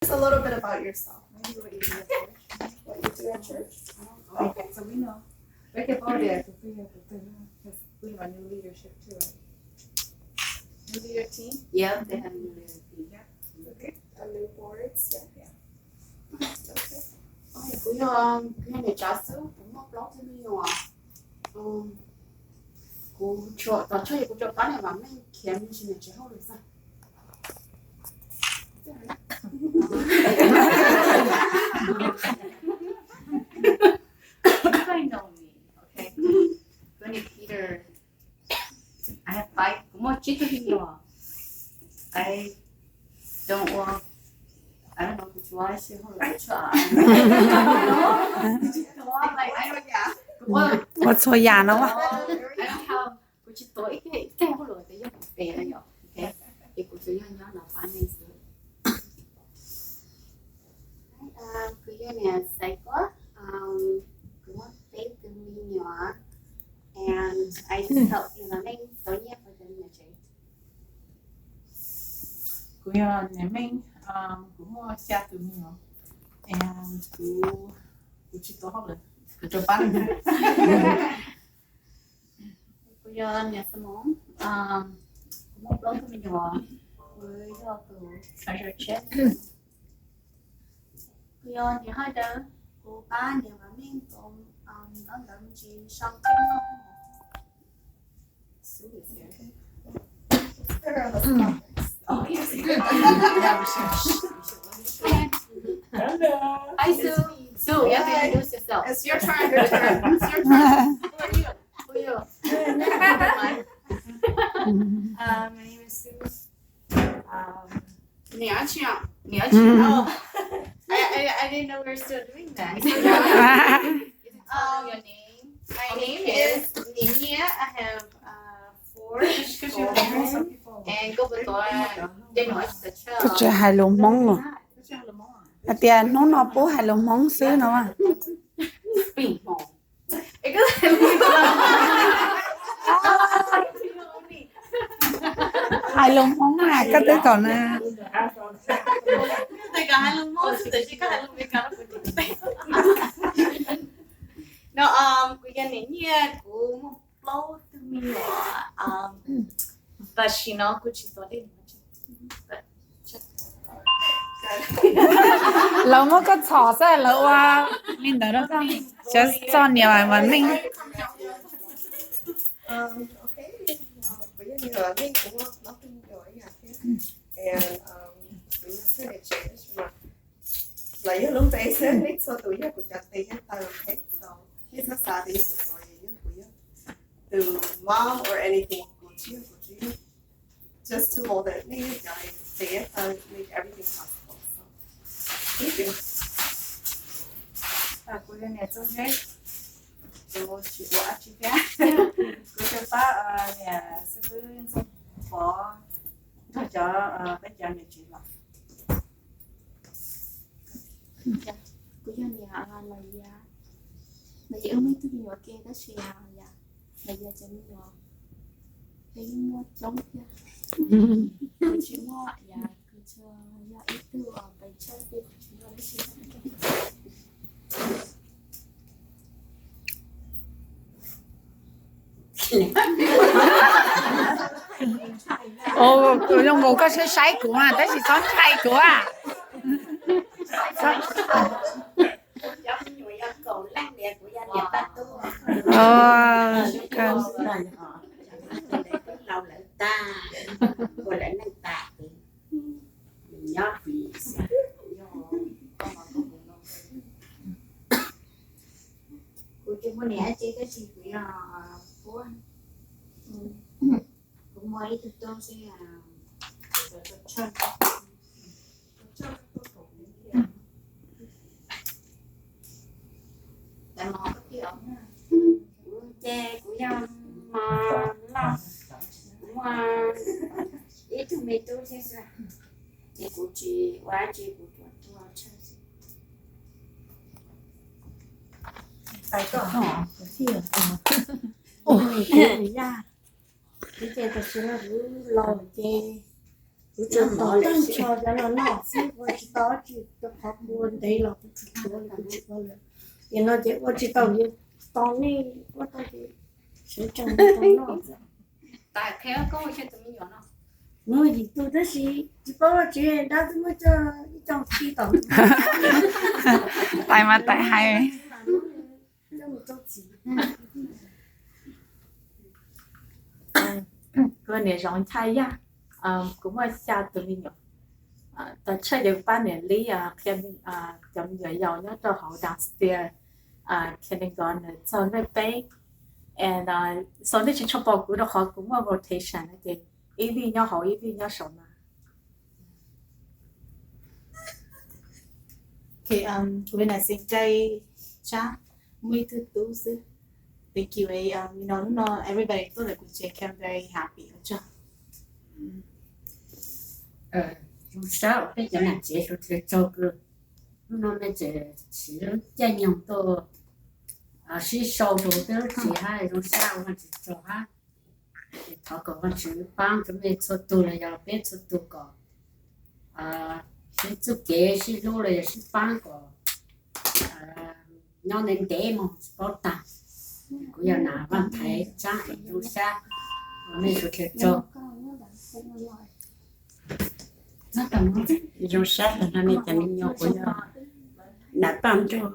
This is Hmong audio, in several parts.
Just a little bit about yourself. Maybe what you do at church. What you do at church? Okay, so we know. Peb twb paub tias tus twg yog tus twg, twb yog new leadership too, right? New leader team? Yeah, they have new leader team. Yeah. Okay. A new boards, yeah. Yeah. Okay. Kuv yog, kuv yog niam tsav xwb, kuv muaj plaub tug me nyuam. Kuv tsuas, tom tshoj yog kuv tsuas pab niam vam meej khiav me ntsis niam tsev hauj lwm xwb. Probably know me. Okay. Kuv yog Peter. I have five, kuv muaj tsib tug me nyuam. I don't work. I don't know, kuv tsuas ua si hauj lwm tshua. Ua txhua yam no. I don't have, kuv tsis tuav ib teg hauj lwm tias yog kuv tes na yom. Okay. Ces kuv tsuas yog nyob no pab neeg xwb. Kuv yog niam xaiv kuab, kuv muaj peb tug me nyuam, and I just help niam vam meej tau nyiaj rau cov niam tsev. Kuv yog niam meej, kuv muaj xya tus me nyuam, and kuv, kuv tsis tuav hauj lwm, kuv tsuas pab. Kuv yog niam xav moov, kuv muaj plaub tug me nyuam, kuv yog tus treasurer chef. Kuv yog niam haj dawb, kuv pab niam vam meej tus nkauj ntawv me ntsis sau tej no. Hi, Sue. Sue, you have to introduce yourself. It's your turn. Your turn. It's your turn. Who are you? Who are you? Uh, my name is Sue. Um, Niam tsis, niam tsis, oh. I, I, I didn't know we were still doing that. Um, your name? My name is Niam Nyiaj. I have, uh, four children. And koj puas tuav dej num? Koj tsis hais lus Hmoob los? Hais tias hnub no pub hais lus Hmoob xwb no. Hais lus Hmoob na, koj twb kom na. No, um, kuv yog Niam Nyiaj, kuv muaj plaub tug me nyuam, um, tam sim no kuv tsis tuav dej num. Lawv muab koj txhom xwb, lawv ua li ntawd rau koj. Cov txoj niam vam meej. Lawv yog lub npe xwb, nej txhua tus yog kuv cov tes thiab taw, okay? So nej txhob xav tias yog kuv txom nyem, yog kuv yog tus mom or anything, kuv tsis yog, kuv tsis yog. Just to mold it, nej yog cov tes thiab taw, make everything possible. So, thank you. Kuv yog niam Txooj Zeb, kuv tsis ua dab tsi thiab. Kuv tsuas pab niam xib fwb Ntxooj Pov nrog cov, peb cov niam tsev los. Kuv yog niam Los Yias. Los Yias wb muaj ib tug me nyuam ke tab sis Los Yias cov me nyuam peb yeej muaj coob thiab. Kuv tsis muaj, kuv tsuas yog ib tug pes tsawg xwb, kuv tsis muaj dab tsi. Kuv zoo nkaus koj saib saib kuv mas tab sis txhob ntshai kuv. Cov me nyuam yog kaum leej, kuv yog niam paj tub. Laus lawm tag, ua lawv neej tas ces nws nyob ris xwb. Kuv tsis muaj niam tsev tab sis kuv yog puab. Kuv muaj ib tug tub xwb, tau tsawg. Ces kuv yog mos loj, kuv muaj ib tug me tub thiab xwb, ces kuv tsis ua dab tsi, kuv tsuas tuag tshaj xwb. Ua ces tam sim no kuv laus ces kuv Kuv tsuas tos tag nrho cov no noj xwb, ua tsis tau dab tsi rau qhov kuv ua ntev los kuv tsis tshuav lawm, kuv tsis ua lawm. Ces no ces ua tsis tau li, tos nej ua tau ces sawv tsees tau noj xwb. Muaj yim tug tab sis tsis paub tsev dab twb muab coj ib co khi tom. Tais mas tais hais. Kuv niam Zoov Nchaj Yaj, kuv muaj xya tus me nyuam. Tag tshaj ces kuv pab niam Lib qhia cov me nyuam yaus nyob rau hauv downstairs kindergarten txog lej peb. And so nej tsis tshua pom kuv rau qhov kuv muaj rotation no ces ib vij nyob hauv ib vij nyob saum no. Kuv Nais Xeev Cai Tsab, muaj ib tug tub xwb. Thank you, no hnub no everybody tuaj ntawm kuv tsev, I'm very happy, ua tsaug. Zoo sab uas peb cov nam tsev suav dlawg tsaug kawg. Hnub no nej tseem siv lub caij nyoog tuaj sib sau rau peb lub tsev hab zoo sab ua Vaajtswv tsaug hab. Thov kom Vaajtswv paab rau mej txhua tug los yog peb txhua tug kom sib txuj kev sib hlub los yog sib paab kom nyob ntev ntev mog tsis paub taag. Kuv yog Nas Vaaj Thaiv Tsab, zoo sab ua mej suav dlawg tsaug. Zoo sab tag nrho nej cov me nyuam, kuv yog Nas Paaj Nraug.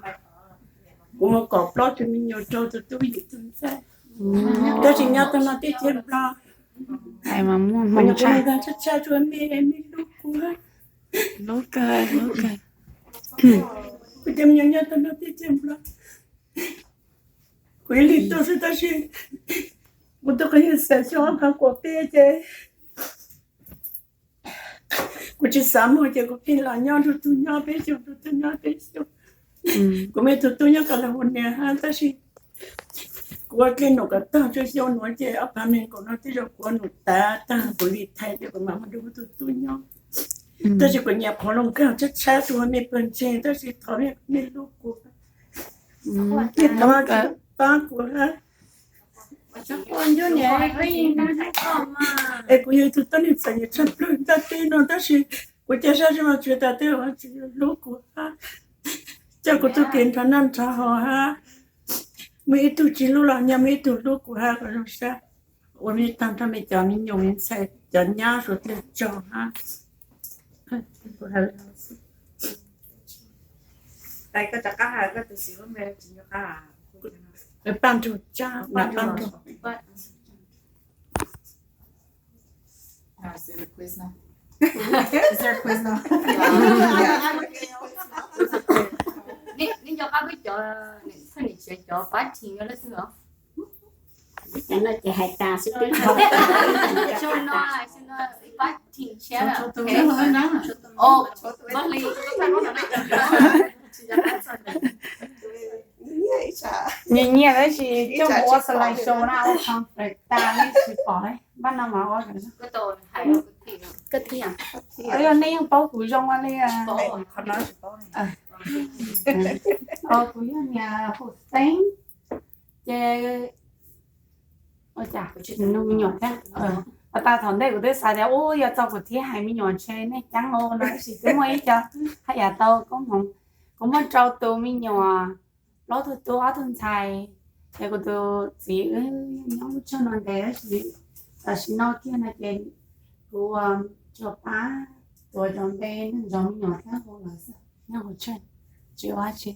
Kuv muaj kaum plaub tug me nyuam, rau tug tub yim tug ntxhais, tab sis nyob tag no teb chaws Nplog. Kuv nyuam qhuav nug tag tshaj tshaj rua mej, mej hlub kuv. Kuv cov me nyuam nyob tag no teb chaws Nplog, kuv ib leeg tuaj xwb tab sis kuv tug qhov yawg xav xyoo ob phav kaum peb ces kuv tsis xav moog ces kuv pheej los nyob nrug tug nyob peb xyoos, nrug tug nyob peb xyoos. Kuv muaj ib tug tub nyob California hab tab sis kuv ua dlej num kom tag tsua xyoo nuav ces ob phav nees nkaum no tej zaum kuv ua num tav tag kuv li thaiv ces kuv mam moog nrug kuv tug tub nyob. Tab sis kuv nyuam qhuav lug nkaag tshab tshab rua mej pawg ntseeg tab sis thov mej hlub kuv, mej thov paab kuv hab. Es kuv yog ib tug tuab neeg txom nyem tshaj plawg ntiaj teb no tab sis kuv ca sab ntsej Vaajtswv tas tej Vaajtswv yuav hlub kuv hab, coj kuv txuj kev nrho noj nrho haus hab. Muaj ib tug tsis hlub los nyob, muaj ib tug hlub kuv hab, kuv zoo sab. Ua mej tag nrho mej cov me nyuam me ntxhais cov nyab suav dlawg tsaug hab. Paaj Nraug Tsab, Nam Paaj Nraug. Nej nco qab peb cov, peb niam tsev cov pab thim yog leej twg os? Cov no ces hais tas xwb twb tau. Pab thim tshiab. Nyiam nyiam tab sis coj mus ua slide show na, ua conference tas nej tsis pom, npaj no mas ua. Yog nej yeej paub kuv zoo ua li. Kuv yog niam Hu Xeeb, ces ua cas kuv tsis nug me nyuam thiab. Has tas thaum ntej kuv twb xav tias ua yog txog kuv thiab hais me nyuam ntshe nej caab ua no tab sis twb muaj ib co haj yam tau koob hmoov. Kuv muaj rau tus me nyuam, plaub tug tub ob tug ntxhais, ces kuv tus txiv wb nyob lub tsev no ntev tab sis tam sim no kiag no ces kuv tsuas pab tuav cov npe nrog me nyuam thiab hu lawv xwb, nyob hauv tsev, tsis ua dab tsi.